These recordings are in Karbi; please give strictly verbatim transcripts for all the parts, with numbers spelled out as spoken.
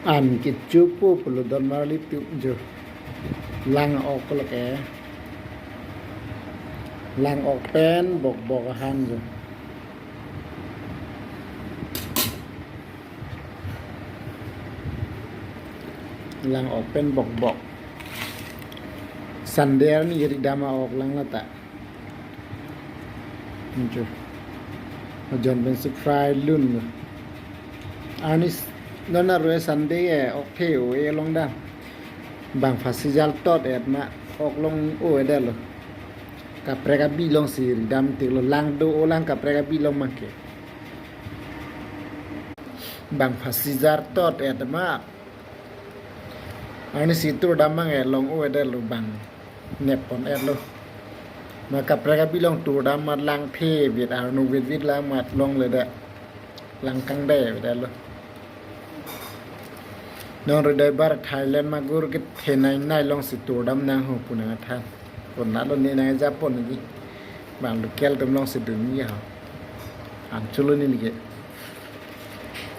An kechopo pulo don marli tu jo. Lang ok lake. Lang ok pen bokbok ahan jo. Lang ok pen bokbok. Sunday arni iri dam a-ok lang lata. Muncul. Ajon pen si fry lun. Arni s-, non arve Sunday e, ok the o-e long dam. Bang phasi jal tot et ma, ok long o-e detlo. Kaprek abi long si iri dam tik lo, lang do-o lang kaprek abi long mangke. Bang phasi jal tot et ma. Arni si tur dam mang e long o-e detlo bang. Nep pon etlo. Ma kaprek abi long tur dam mat lang phe vit arnu vit vit lang mat longle det. Lang kangde vit etlo. Non ridai bar Thailand magur ke thenai nai long si tur dam nang ho pu nangthan. Pon nalo ne nang ja pon ji. Bang local atum long si dun ji ho. An chulo ni ke.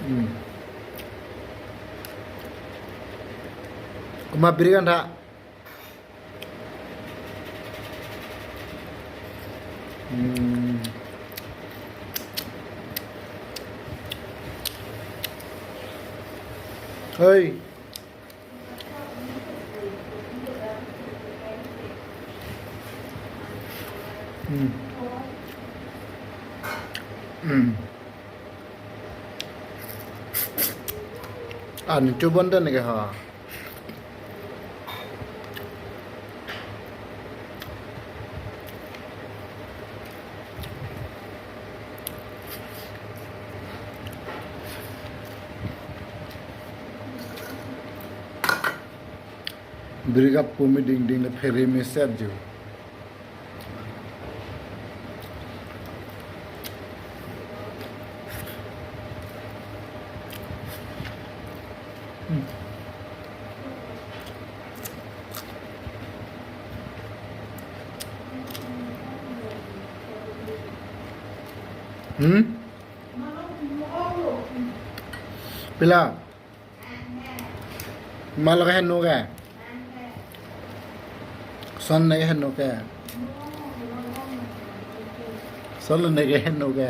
Hmm. Komat biri kan tha. Hmm. Hoi. Hmm. Hmm. An chubon ta neke ha. Biri kapumi ding ding le phere me set jo. Hmm? Pila? Malo ke heno ke? Son ne ke heno ke? Son ne ke heno ke?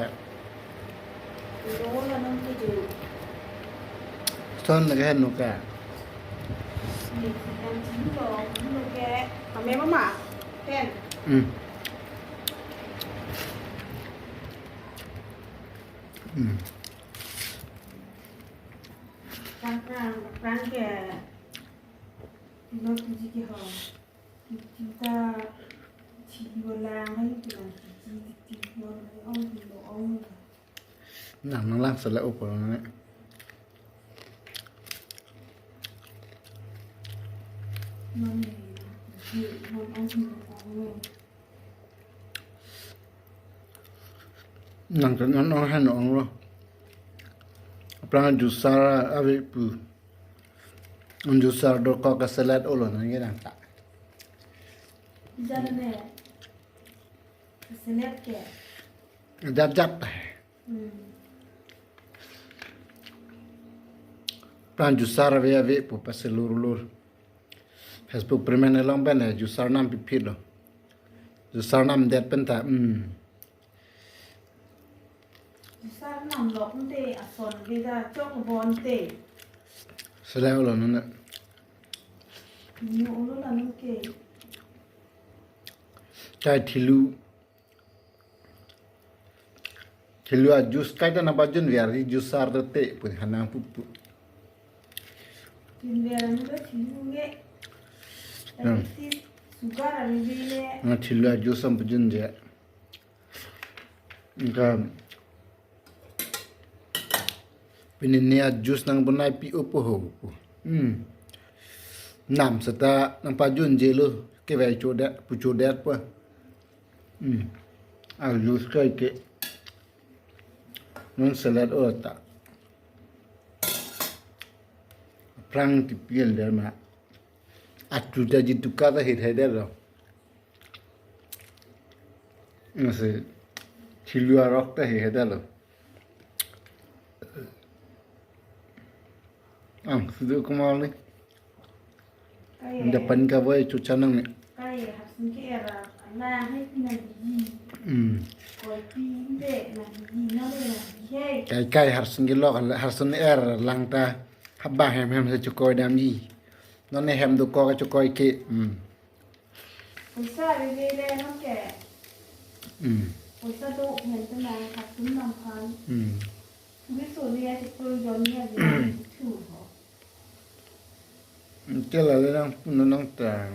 Son ne ke heno ke? Hmm. Hmm. Prang, prang, prang ke. Ino tuji ke ho. Kita si bola ngai tu kan si ti ti mon ong ti lo ong. Nang nang lang sala upor ne. Mon ne. Mon ong ti lo ong. Nang kan non ong han ong lo. Aphrang juicer ave pu. Un juicer dokok ke salad olo nang ye nang ta. Jana ne. Salad ke. Jat jat. Hmm. Aphrang juicer ave ave pu paselur lur. Facebook permen along pen eh, juicer nam pipit lo. Juicer nam det pen ta, hmm. Juicer nam lok nte ason beda chok bon te. Sela olo nana. Ni olo la nu ke. Chai thilu. Thilu a juice kaita nangpajun viar ri juicer te te pu hanang pupu. Jun viar nu ke thilu nge. Hmm. Tapi si sugar ari bile. Na thilu a juice am pajun je. Engka pini ne a juice nang bunai pi upo ho upo. Hmm. Nam seta nangpajun je lo kevai chodet pu chodet pa. Hmm. A juice kai ke. Non salad ota. Aphrang ti piel der ma. Atu ta ji tuka ta hit hai der lo. Masi thilu arok ta hi heda lo. Ang sudu kumal ni. Kai, dapan kavoi chuchanang ni. Kai hapsun ke-er alang he pinang di. Hmm. Koi pi de nang di, non le nang di he. Kai kai harsun ke lok, harsun er lang ta. Haba hem hem se chukoi damji. Non ne hem dokok chukoi ke. Hmm. Poisa ave le non ke. Hmm. Poisa do hem te nang hapsun nang phan. Hmm. Wi so ni ati pro jon ni ati thu ho. Kela le nang puno nang ta.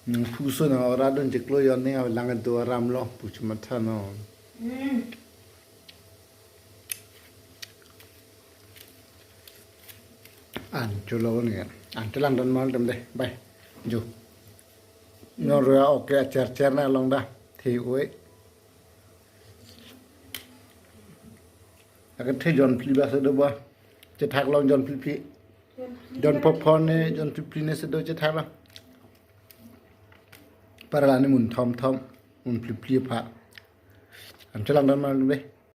Nang puso nang ora don chiklo jon ni alang do aram lo pu chumatha no. Hmm. An chulo ni. An chulang don mal dem de. Bye. Jo. No roya oke acher cher na long da. Thi oi. Akan the jon phli ba se do ba. Chethak long jon phli phli. Jon phop phon ne jon phli phli ne se do chethak long. Parala ni mun thom thom. Mun phli phli pha. An chulang don mal dem de.